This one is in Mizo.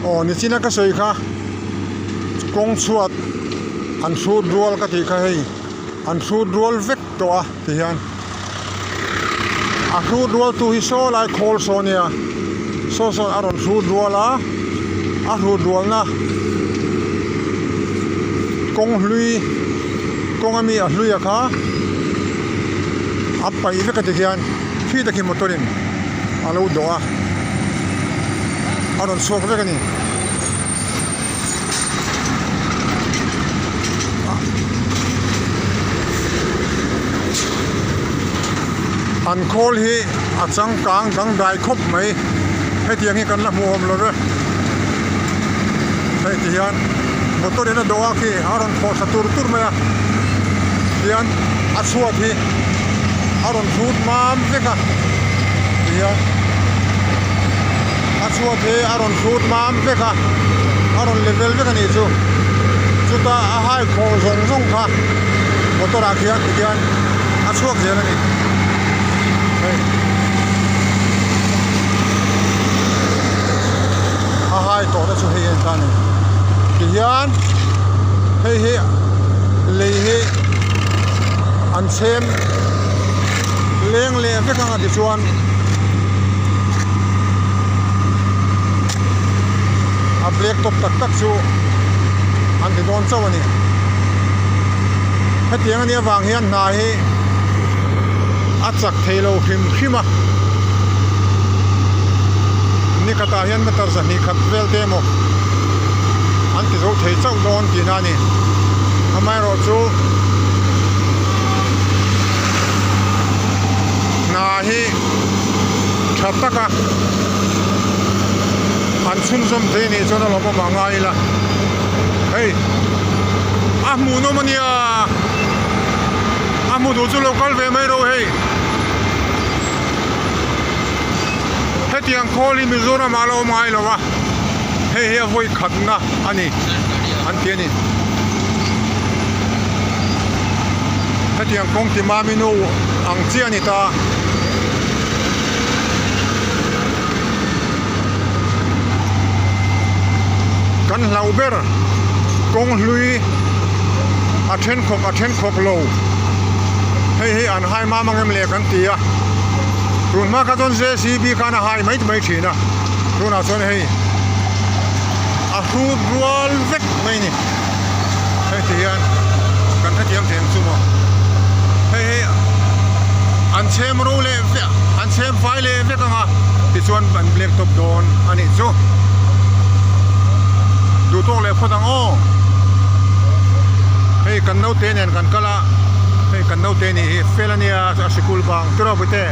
Aw nichina ka sawi kha kawng chhuat an hrut rual ka tih kha hei an hrut rual vek tawh a ti hian a hrut rual tu hi saw lai khawl saw a nia saw sawn a rawn hrut rual a a hrut rual na kawng hlui kawng ami a hlui a kha a paih vek a ti hian khi takhi motor in a lo dawh a a rawn chhuak vek a ni. An khawl hi a changkang dangdai khawp mai hetiang hi kan la hmuh awm lo ve hei ti hian motor in a dawh a khi a rawn khawh thla tur tur mai a tihian a chhuat hi a rawn hrut mam vek a tihian a chhuat hi a rawn hrut mam vek a a rawn level vek a nih chu chuta a hai khawh zawng zawng kha motor ah khian tikhian a chhuak zel a ni hei a hai tawh na chu hei a ni ta a ni tihian hei hi lei hi an chhem leng leh vek ang a tichuan. A black top tak tak chu an ti dawn chauh a ni. Hetiang a nih avang hian hna hi a chak thei lo hrim hrim a. Ni khatah hian meter 200 khat vel te emaw an ti zo thei chauh dawn tihna a ni. Amaherawhchu hna hi tha taka an chhunzawm thei anih chuan a lawmawm a ngai ila hei a hmuhnawm ania a hmu duh chu lo kal ve mai rawh hei hetiang khawl hi Mizoram ah a la awm ngai lo a hei hi a vawi khatna a ni an ti a ni. Hetiang kawng ti mami nu ang chiah a ni ta. Kan hlauh ber kawng hlui a then khawk a then khawk lo hei hi an hai mam ang em le kan ti a tun hma kha chuan JCB khan a hai mai mai thin a tunah chuan hei a hrut rual vek mai a ni. Hei ti hian kan hrethiam thei ang chu maw hei hi an chhem ro leh vek an chhem fai leh vek ang a tichuan an black top dawn a nih chu duh tawk leh phawt ang aw hei kan naute nen kan kal a hei kan naute nih hi fel a nia a sikul bang tiraw puite.